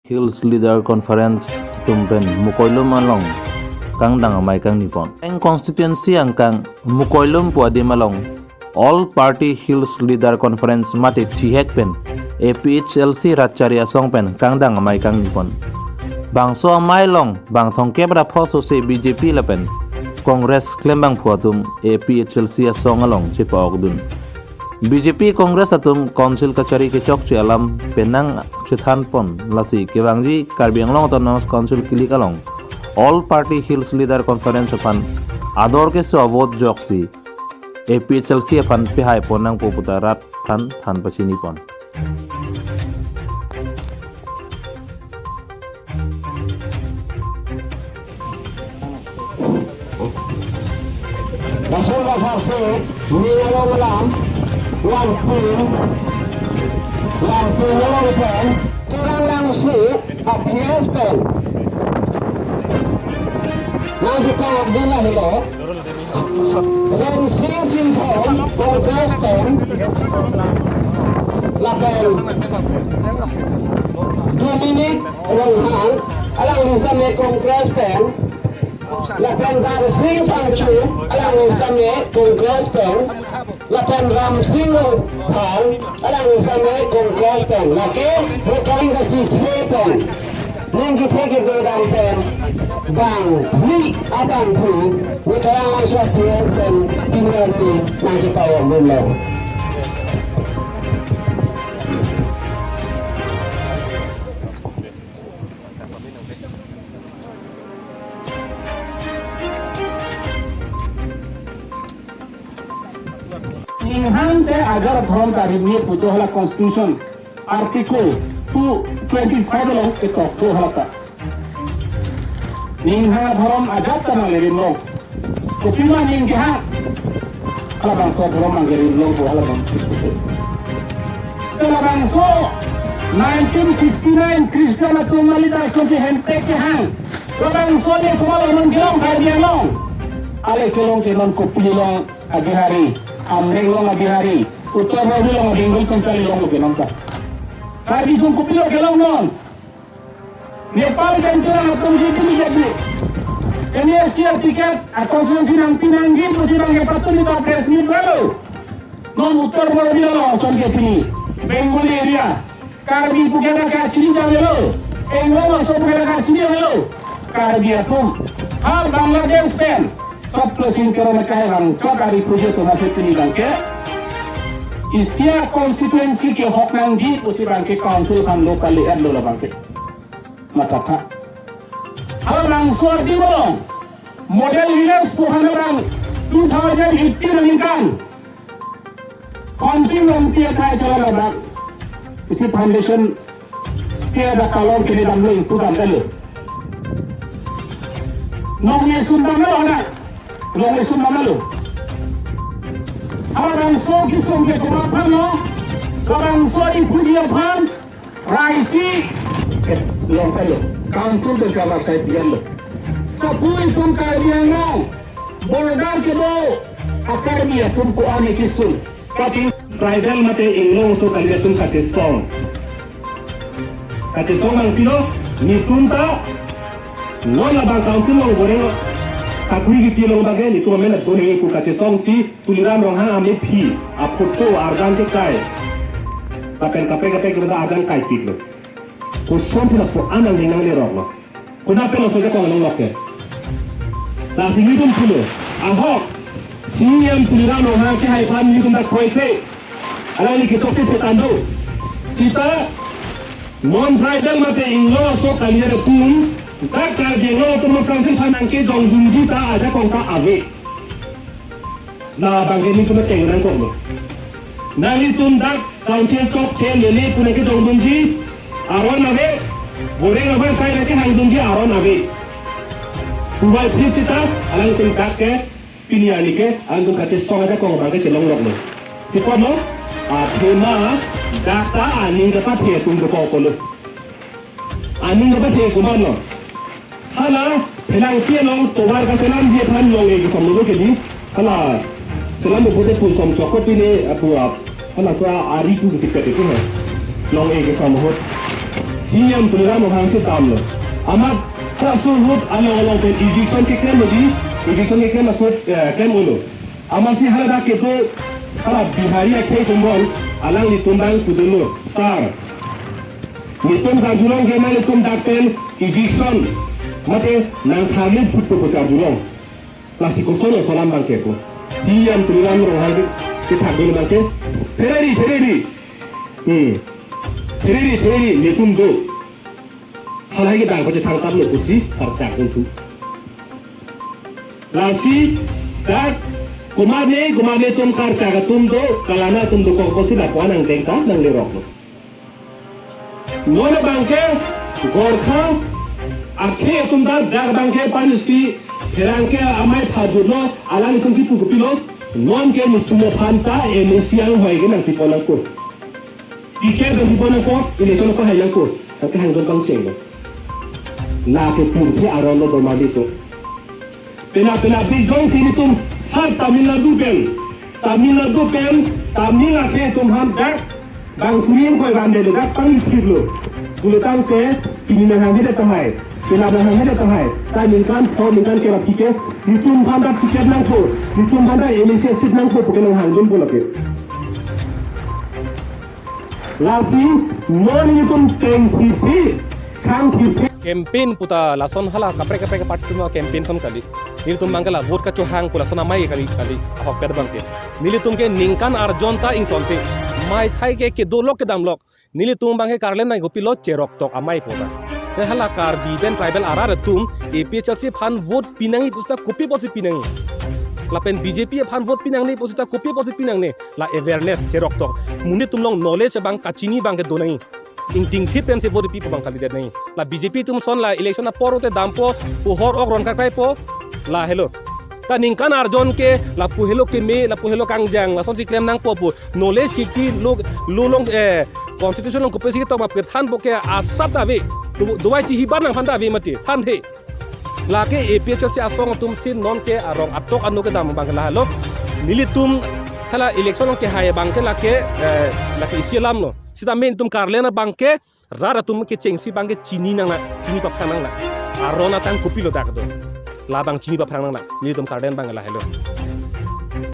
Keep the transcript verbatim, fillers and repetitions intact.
Hills Leader Conference atum pen Mukoilum along kangdang amei kangni pon. Peng constituency angkang Mukoilum pu adim along All Party Hills Leader Conference mate chihek pen A P H L C Ratchari Asong pen kangdang amei kangni pon. Bangso amei along bang thomkep ra pho sose B J P lapen Congress klembangphu atum A P H L C asong along chepa-okdun. B J P Congress atum Council kachari kechokche alam penang chethan pon, lasi kevangji Karbi Anglong Autonomous Council kilik along All Party Hills Leader Conference aphan ador keso avote joksi A P H L C aphan pehai pon nangpo puta rat than than pachini pon. Lason laphak si, ni along malam, lamtin, lamtin along pen, kurang langsi, A P S pen. Nang kita abdullah hilo. Ramsing Chinthong, Congress pen. Lapen Dominic Ronghang, alangli same Congress pen. Lapen Darsing Sangchu, alangli same Congress pen. Lapen Ramsing Ronghang, alangli same Congress pen. Lake, voting kachithe pen. Ning kethe kedodam pen, bang phli abang phli, ni karang langso P S pen, pini arni nang kita yang belum. Ninghang te ajar dhorom ta rimit pujo hala constitution. Article two twenty five along ketok do halata. Ninghang dhorom ajat ta nanglerim long. Kopima ning kehang. Halabangso dhorom nanglerim long ko halabang. Halabangso nineteen sixty-nine Christian atum mali ta soke hentek kehang. Halabangso de komal nang gelong Karbi Anglong. Ale kelong ke non kopilo long Abihari, Hamren long Abihari, Uttar Pradesh long Bengal konsali long lo ke nonta. Karbi atum kopilo kelong non. Nepal pen kelang atum si pini jadi. M A C ticket, a constituency nangpi nangji, pusi bang kepatun di press meet baru. Non Uttar Pradesh lo son ke pini. Bengali area. Karbi pu kena kachini jam lo. Enggong aso pu kena kachini jam lo. Karbi atum. Ha Bangladesh pen. Sat plus sing kero mekai bang. Chot ari pujo tu masih pini bang ke. Isi a constituency kehok nangji pusi bang ke council kan lo kali ad lo la bang ke. Matata. Halabangso di bolong. Model village pu hana bang two thousand eighteen aningkan. Council long tiya thai chala ladak. Isi foundation tiya da kalong kini damlo itu damlo. Longle sum damlo na. Longle sum damlo. Halabangso kisum ke kuma pano. Halabangso di puji aphan. Raisi long kayo. Council pen kamar sai pian lo. Sapui sum Karbi Anglong. Border kedo. A Karbi atum ko ane kisum. Kati tribal mate inglong aso kali atum kachesong. Kachesong nangpilo, netum ta, non labang council long goreng, kakui kiti long bage, netum amen adon hei ku kachesong si, Tuliram Ronghang amephi, aphoto arjan ke kai. Lapen kaprek kaprek ke benda arjan kaipiklo. Koson pula po anang ding nangleroklo. Koda pen laso ajakong longlok ke. Lasi netum pulo. Ahok. C E M Tuliram Ronghang kehai aphan netum ta kroikre. Alangli kechokche petando. Sita non tribal mate inglong aso kalidet atum. Dak Karbi Anglong Autonomous Council aphan nangkejongdunji ta ajakong ta ave. Labang ke netum ateng nangkoklo. Nanglitum dak council chokche lele pu nangkejongdunji aron ave. Goreng aphan sai nangkehangdunji aron ave. Puvoiphit sita alangtum dak ke pini arni ke alangtum kachesong ajakong abang ke chelongloklo. Tipot lo, athema dak ta aning kapathe atum dokoklo. Aning kapathe komatlo. Hala, phelang pi along tovar kaselamji aphan long-e kesam lo kedi. Hala, selam bote pu som chokot pine apu ap. Hala so ari tu ketik ketik ke. Long-e kesam ahut. C E M Tuliram Ronghang si damlo. Amat halaso ahut along along pen eviction keklem lo di, eviction keklem ahut, eh, klem-olo. Amatsi haladak kedo hala Bihari akhei atum bon alanglitum abang pudunlo, "Sir, netum karjulong ke nanglitum dak pen eviction mate nangtharli phut pu karjulong." Lasi koson laso alam abangke pu. C E M Tuliram Ronghang ke, kethakdun abangke. Phereri, phereri. Hmm. Phereri, phereri, netum do. Halahei kedang ko chethang tap lo pusi karchak atum. Lasi dak komatne, komatne atum karchak atum do, kalana atum dokok pusi dak ko-an angdeng ta nanglerok lo. Non abangke Gorkha akhei atum ta dak abangke pansi pherangke amei phadunlo, alanglitum kipu kopilo, non ke netum aphan ta M A C anghoi ke nangpipon nangkok. Ticket nangpipon nangkok, election ko hai nangkok. Lake hangdon kangchenglo. Lake pirthe aron lo domali atum. Pena pena bijong si netum ha Tamil Nadu pen, Tamil Nadu pen, Tamil akhei atum aphan dak bang suri anghoi bang dele dak pangthirlo. Pulotangte pini nanghanghe det tahai, pena nanghanghe det tahai. Ta ningkan pho ningkan kerap ticket, netum aphan dak ticket nangpo, netum aphan dak M A C seat nangpo pu ke nanghangdunpo lake. Lasi non netum tengsi si khang si si. Campaign puta lason hala kaprek kaprek party atum campaign ason kali. Nelitum abangke la vote kachohang pu lason amei kali kali ahokpet abangke. Nelitum ke ningkan arjon ta ingtonte. Mei thai ke kedolok kedamlok. Nelitum abangke karlen nai kopilo, cheroktok amei pu ta. Te hala Karbi pen tribal arat atum A P H L C aphan vote pinangji pusi ta kopi pusi pinangji. Lapen B J P aphan vote pinangji pusi ta kopi pusi pinangji. La awareness cheroktok. Monit atum along knowledge abang kachini abangke do nangji. Ingtingthip pensi vote pipo abang kalidet nangji. La B J P atum ason la election apor te dampo, pu hor ok ron kakraipo, lahelo. Ta ningkan arjon ke lapu helo keme, lapu helo kangjang, lasonsi klem nangpo pu. Knowledge kiki lo, lo along, eh, constitution along kopisi ketok ma kethanpo ke asap ta ave. Do, dovai chihiban nangphan ta ave mati. Thanthe. Lake A P H L C asong atum si non ke arong atok anu kedam abangke lahelo. Nelitum hala election along kehai abangke lake, eh, lake isi alam lo. Sita main atum karlen abangke rat atum kechengsi abangke chini nanglang, chini paphrang nanglang. Aron atang kopilo dak do. Labang chini paphrang nanglang. Nelitum karlen abangke lahelo.